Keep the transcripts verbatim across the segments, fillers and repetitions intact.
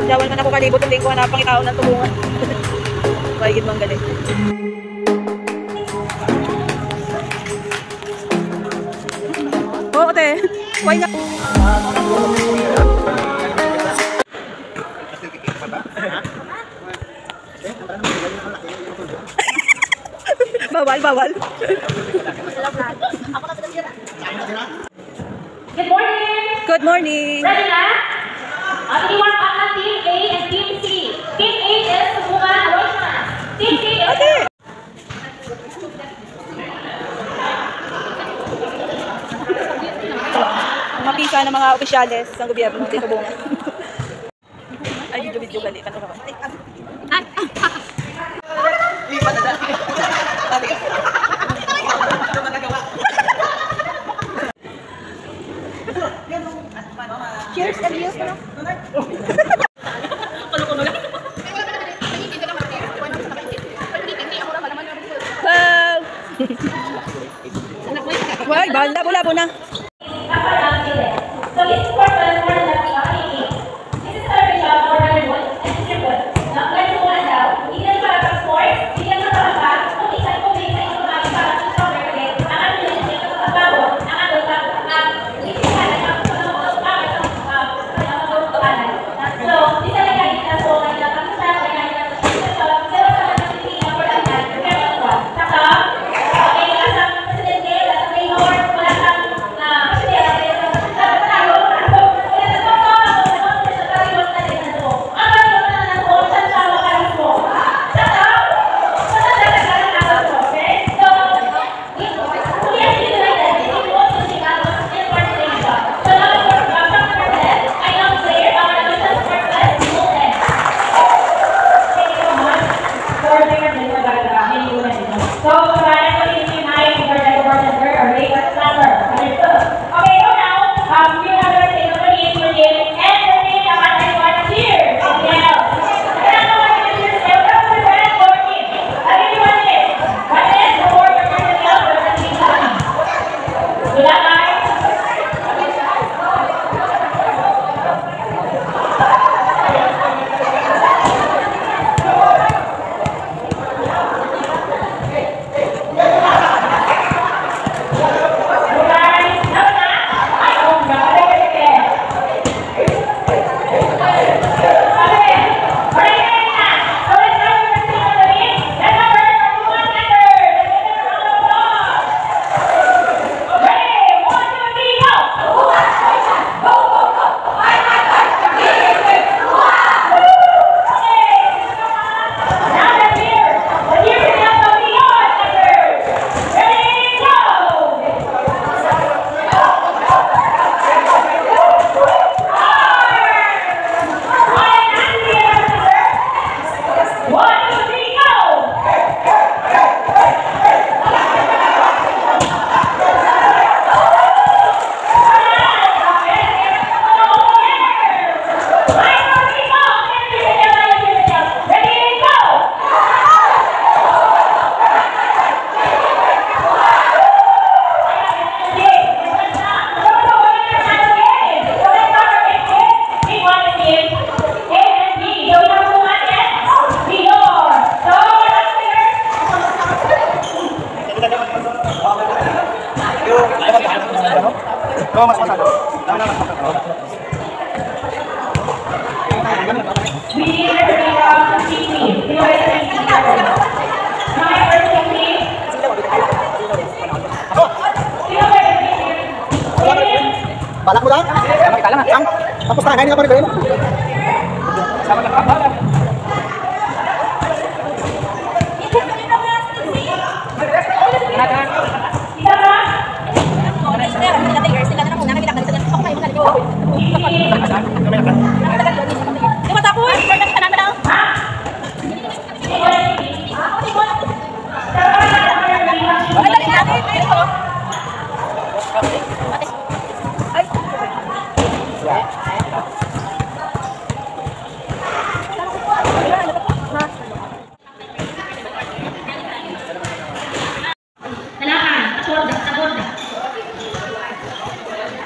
Dawal man ako kalibot, hindi ko na pangitaon ng tubungan. Paligid mong galing. Oo, te. Why nga? Bawal, bawal. Good morning! Good morning! Ready na? Uh, we want ang Team A and Team C. Team A is Subukan Roy Chance. Team C is Ate! Mapisa ng mga opisyales ng gobyerno dito, bunga. Ay, video-video gali. Tanong ako. Cheers, Elias, ano? Wow! Wag, bala, bula, bula. So, this is for the, for the, this is our job for the remote and distribute. Now, let's go on now. Hindi lang para sa sports, hindi lang para sa, kung isa, kung isa, kung isa, kung isa, kung isa, ang ating legislative sa pagbago, ang ating pag-, ang, this is not an outcome of our, um, So, di talaga kita so, may nakakita, may nakakita. So, sa pangalan ko, si Mike, Superintendent Center, or Ray Center. Okay, so now, um, we have a representative for the entertainment and the thing that I want here. Yes. Kaya ko, what is this? Welcome to the grand board. What is this? What is the board of personnel presentation? Wala, guys. Balak mo lang? Ang, tapos na, ngayon nga pa rin kayo. Kalahan, Tacorda, Tacorda.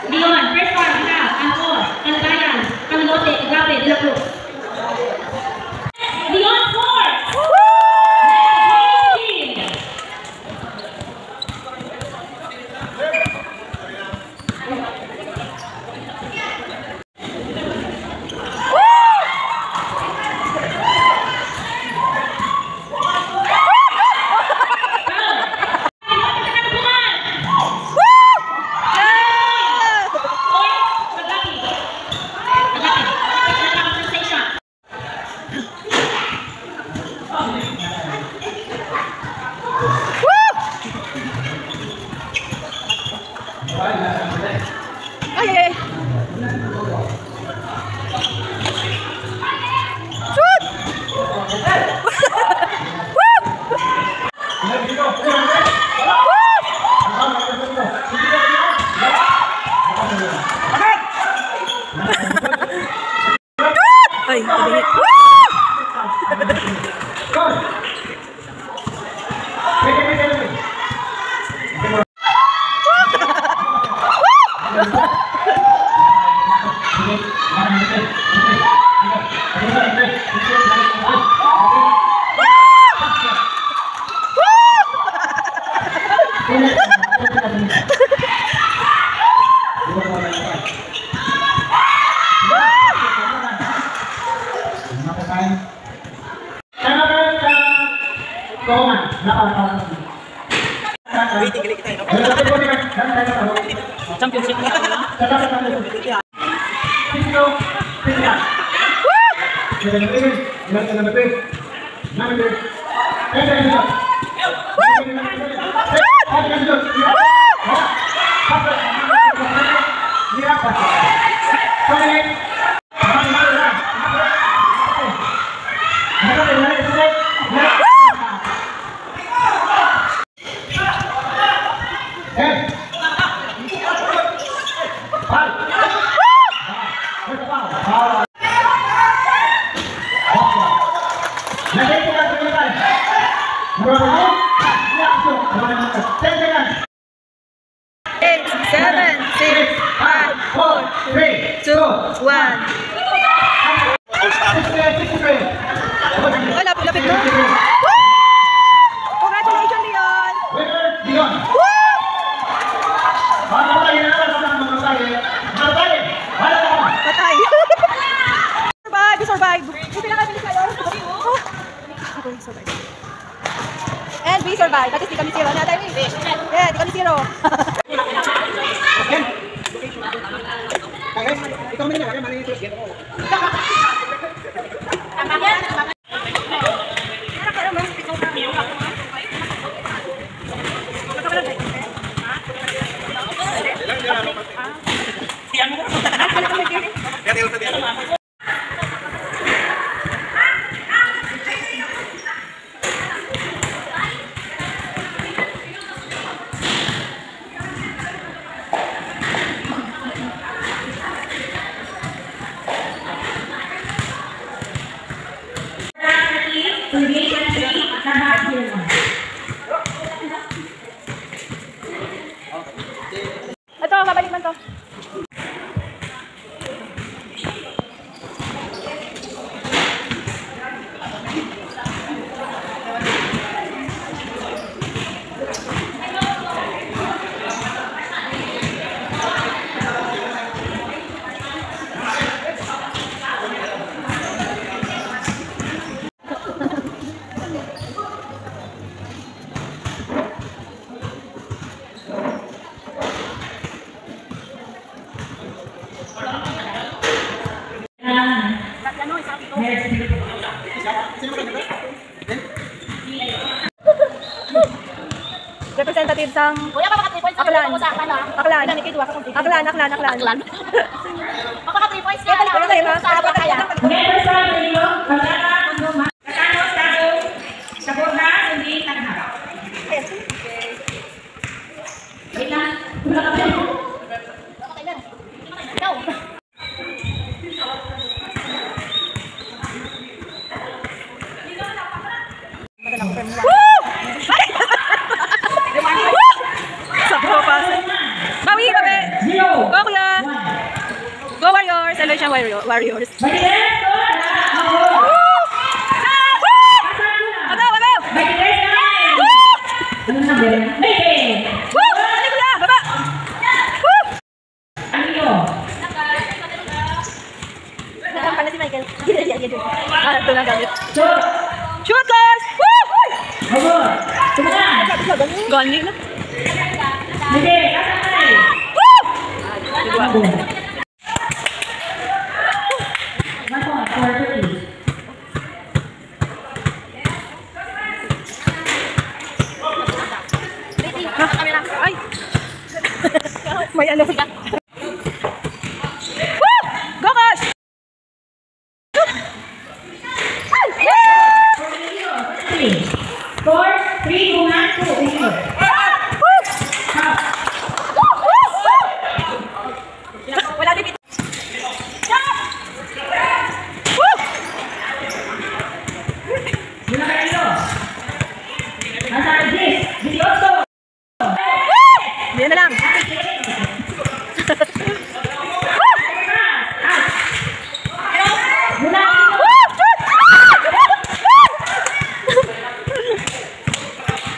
Leon, first one, Ika, Angkor, Calabayan, Camilote, Agape, De La Cruz. Leon scores! Next, Green team. Ay, eh. Shoot! Ay, kadali. Championship. Eight, seven, six, five, four, three, two, one. Ay, lapit-lapit na. Woo! Congratulations, Leon! Woo! Patay! Survive! Survive! Okay, survive. And we survive. That is, di kami zero. Ano tayo, eh? Yeah, di kami zero. Representative sang Kuya, maka three points Aklan. Ako sa Aklan, ah. Aklan. Aklan, Aklan, Aklan. Aklan. Maka three points ka. Wala kayo, ha? Wala kayo. Never sa inyo, pagkakaroon mo, ma-, katapos, tapos, sa bola, hindi nagharap. Wait lang. Go. Sa tropa. Bawi, bawi. Go, kuya. Go, Warriors. Hello, siya, Warrior-, Warriors. Woo! Woo! Abaw, abaw! Woo! Woo! Ano, kuya? Baba! Woo! Ano? Nakampan na si Michael. Ah, ito na gamit. Shoot! Shoot, guys! Woo! Abot! Tumaas! Gani na. Hindi, kasakay! Woo! Abot. One point, four thirty. Ay! May ano. Woo! Go, guys! Four, three, two, one, two, three. Wala din. Wala kayo. Nasa diyes, disiotso. Yan na lang.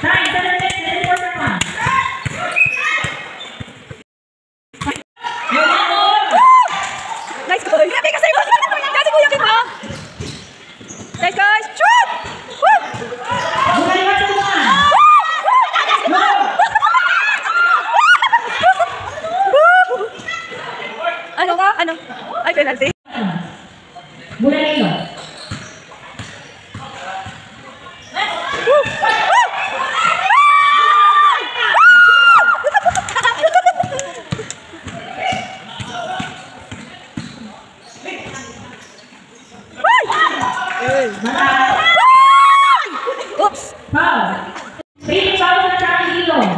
Time, seven minutes, seven forty-one. Nice goal. Grabe ka, sir. Grabe, Kuya Kim, ha? Nice, guys. Shoot! Woo! Ano ka? Ano? Ay, penalty. Bulalino. Oops. Foul. Free foul sa Iloilo.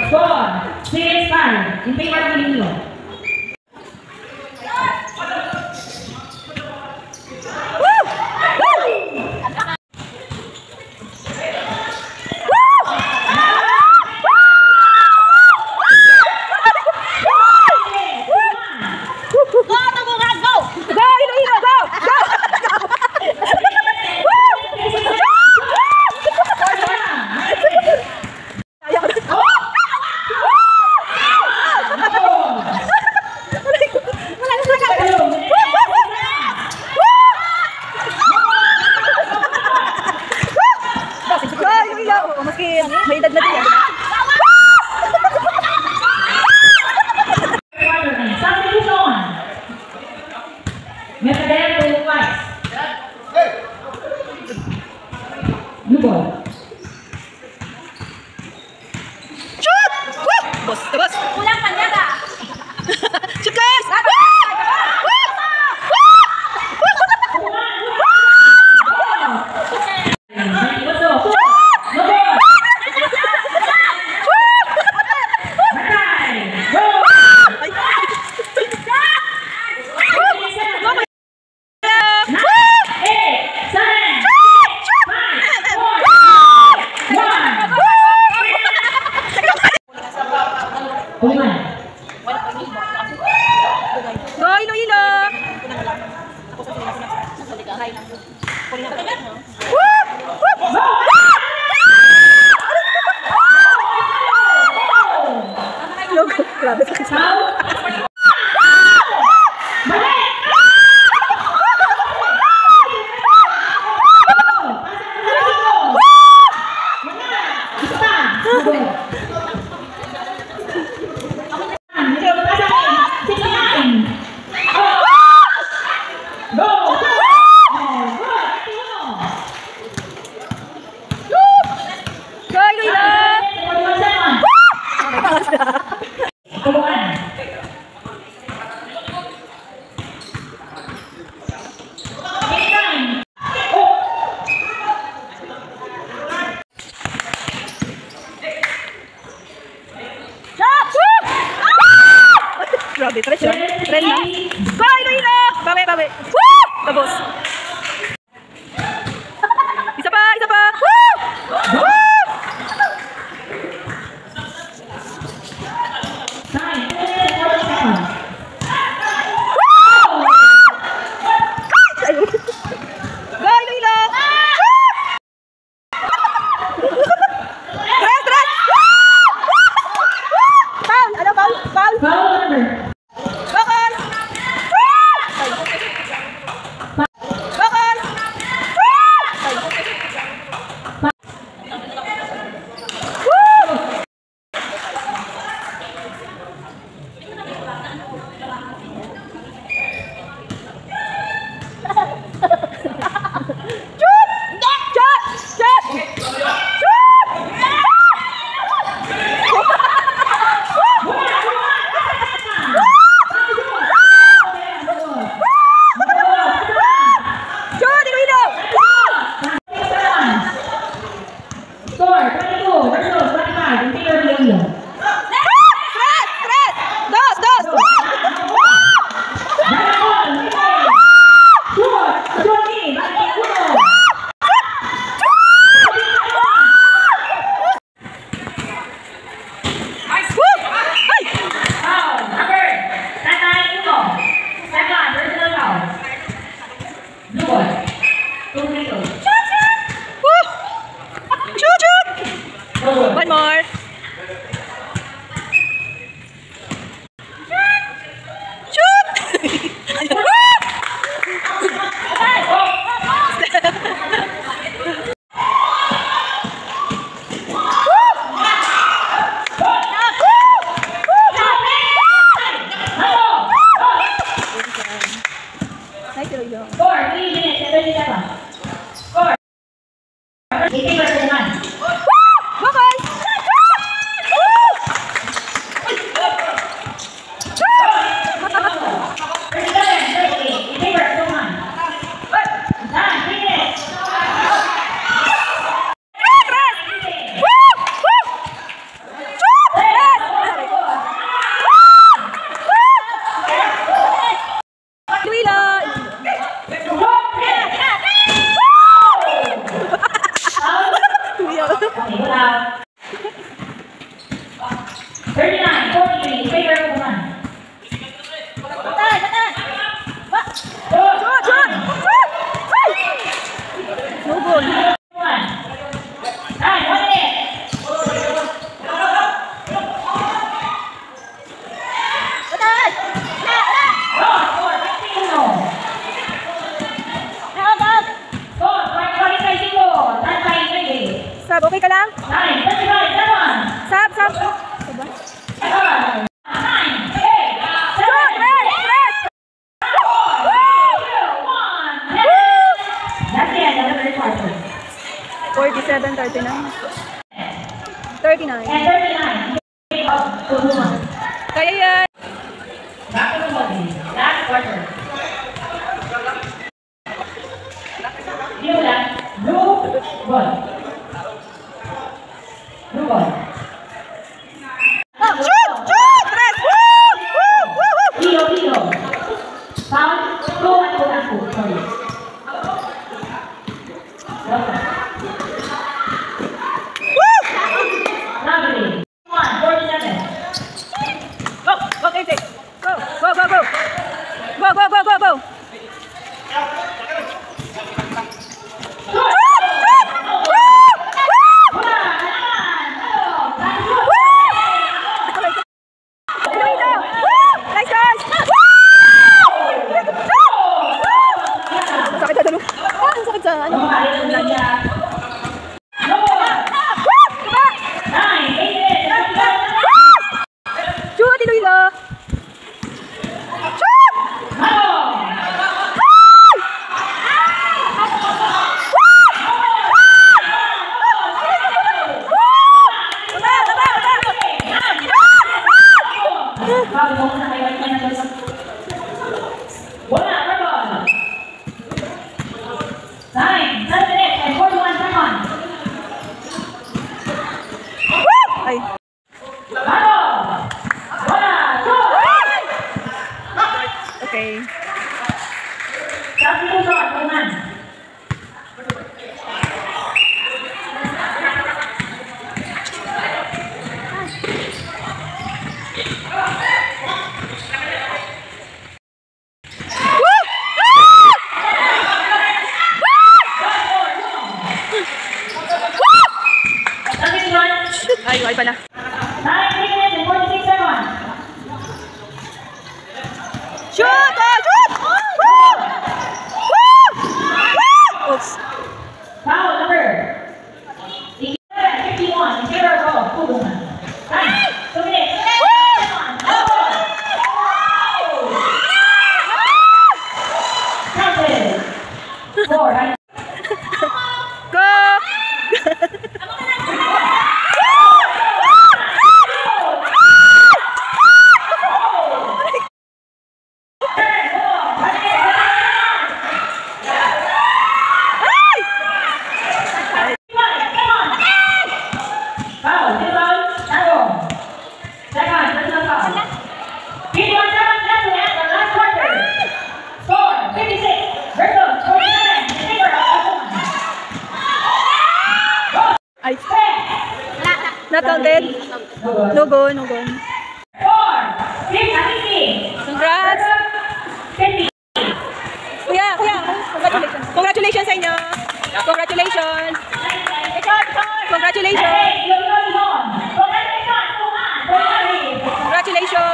Four, six, five. In favor of Iloilo. Go, Tabunan, go! Go, Iloilo, go! Go! Ay, Iloilo, oo, maski may edad na din yan. Substitution. Mister Daniel Tumukwais. Lubog. Shoot! Woo! Boss, boss. Kulang pa niya ka. Shoot, guys! Woo! Woo! Woo! Go, Iloilo! Logo, grabe sa kasama. Diretso. Trend na. Go, Iloilo! Bawi, bawi. Woo! Tapos. Isa pa, isa pa. Woo! Woo! Woo! Woo! Ay! Go, Iloilo! Woo! Tres, tres! Foul! Ano, foul? Foul! Foul number. Bakal! Bakal! Score, twenty-two versus twenty-five in favor of Iloilo. Tres! Tres! Dos! Dos! Dragon, shoot! Johnny, twenty-two. Nice! Woo! Ay! Foul, number, tatay, uno. Second, personal foul. Blue ball. Two free throws. Shoot, shoot! Woo! Shoot, shoot! Blue ball. One more. Shoot! Nice, Iloilo. Score, three minutes and thirty seconds. Score. Eighty percent naman. Go, guys! Thirty-seven, thirty-eight. Eighty percent naman. Done, three minutes. Iloilo! Kuya. Thirty-nine, forty-three, in favor of Bulacan. Shot, shot, shot! Ay! No goal. One. Time, one minute. Sab, okay ka lang? Sab, sab. Sab, rest, rest. Forty-seven, thirty-nine. Thirty-nine. Kaya yan. Last quarter. Blue ball. Blue ball. Shoot! Shoot! Tres! Woo! Woo! Woo! Woo! Kilo, kilo. Foul. Go, go, go, go. Sorry. Woo! Lovely. One, forty-seven. Go, go, K J. Go, go, go, go. Go, go, go, go, go. Ay, ay pala. Nine minutes and forty-six seconds. Shoot! Oh, shoot! Woo! Woo! Woo! Oops. Foul number fifty-one, in favor of Pugo. Time, two minutes. Woo! Counted. Four. Go! Foul, foul, foul. Second, personal foul. Fifty-one seconds left to end the last quarter. Score, fifty-six versus forty-seven in favor of Asuman. Ay. Not counted? No goal, no goal. Four, fifty. Congrats! Fifty. Kuya, kuya, congratulations. Congratulations sa inyo. Congratulations. Congratulations. Congratulations.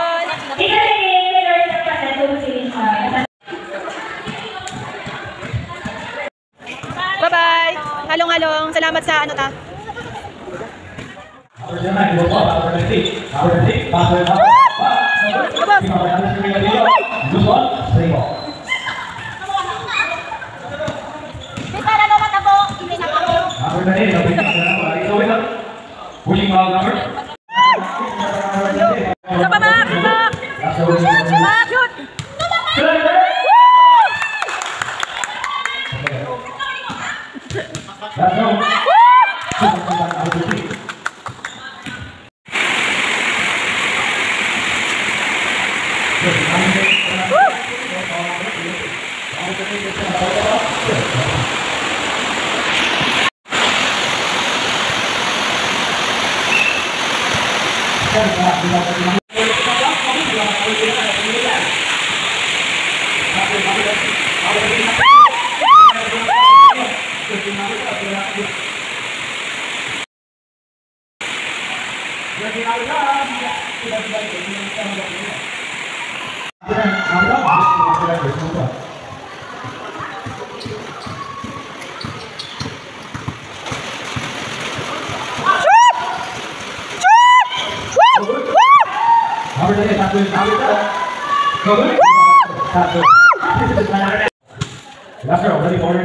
Bye-bye. Halong-halong. Salamat sa ano ta. Sa pabak, pabak. Pabak, shoot. Last round, ready for it.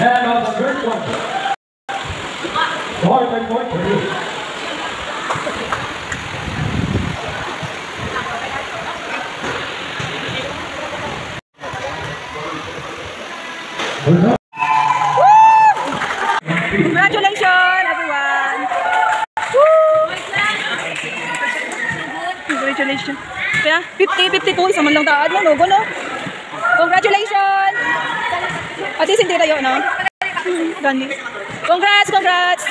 And on the first one. Four by four. Congratulations, everyone! Woo! Congratulations. Kaya, fifty, fifty points naman lang daan, no? Logo, no? Congratulations! At least hindi tayo, no? Gani. Congrats, congrats!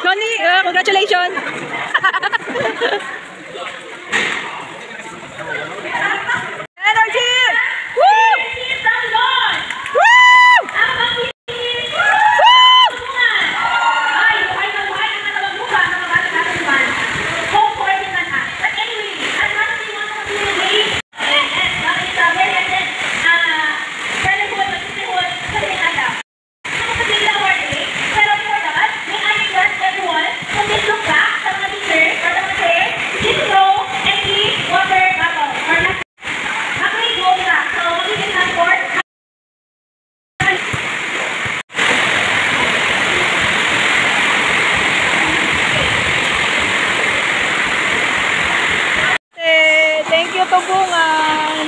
Gani, ah, congratulations! Energy! Woo! Woo! Eh, thank you, Tubungan.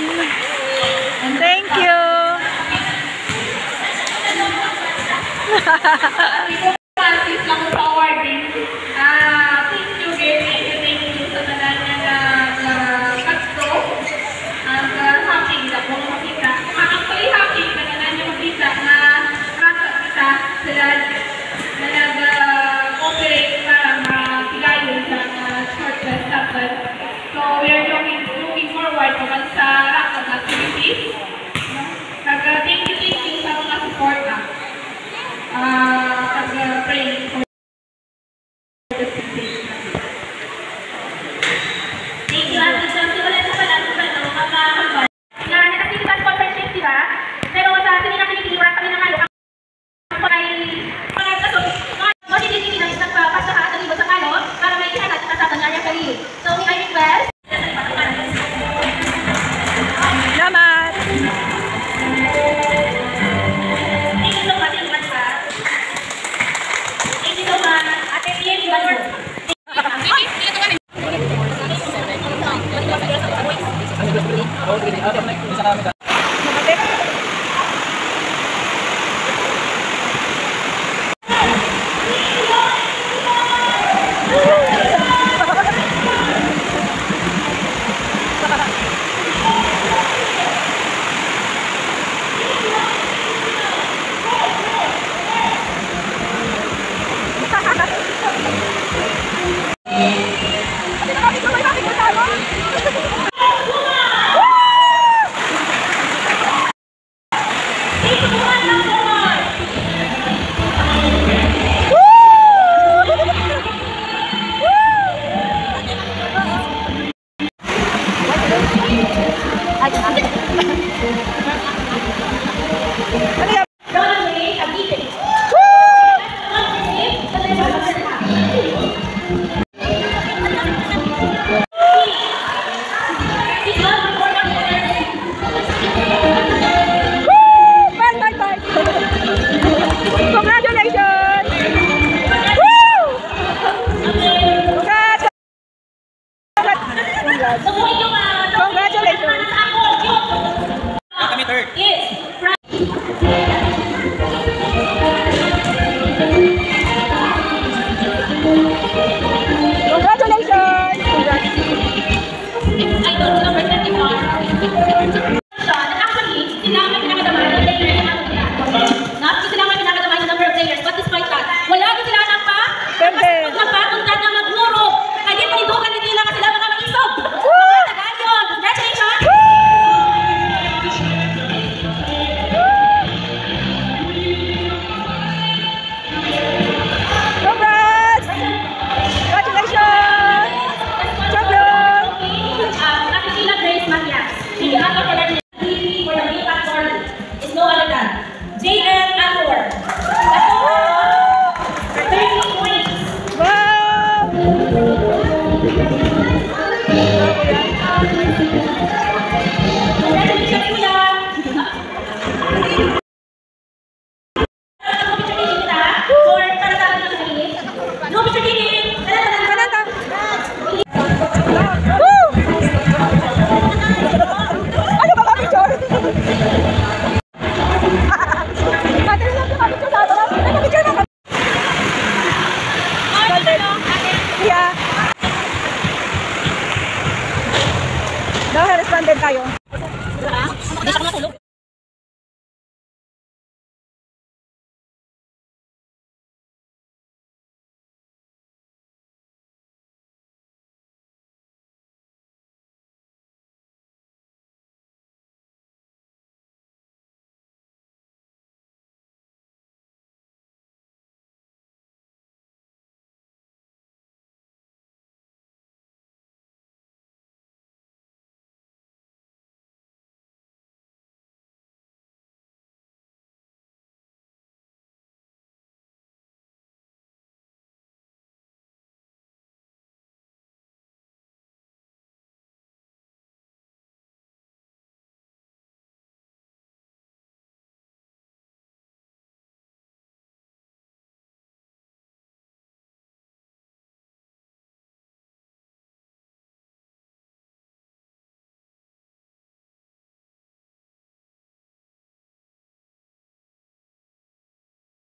And thank you. Francis lang sa awarding. Ah, thank you, guys. Thank you, thank you sa tanan nga, nga, nga kadto. Ang, ah, happy na po makita. Actually, happy na tanan nga makita nga rasa kita.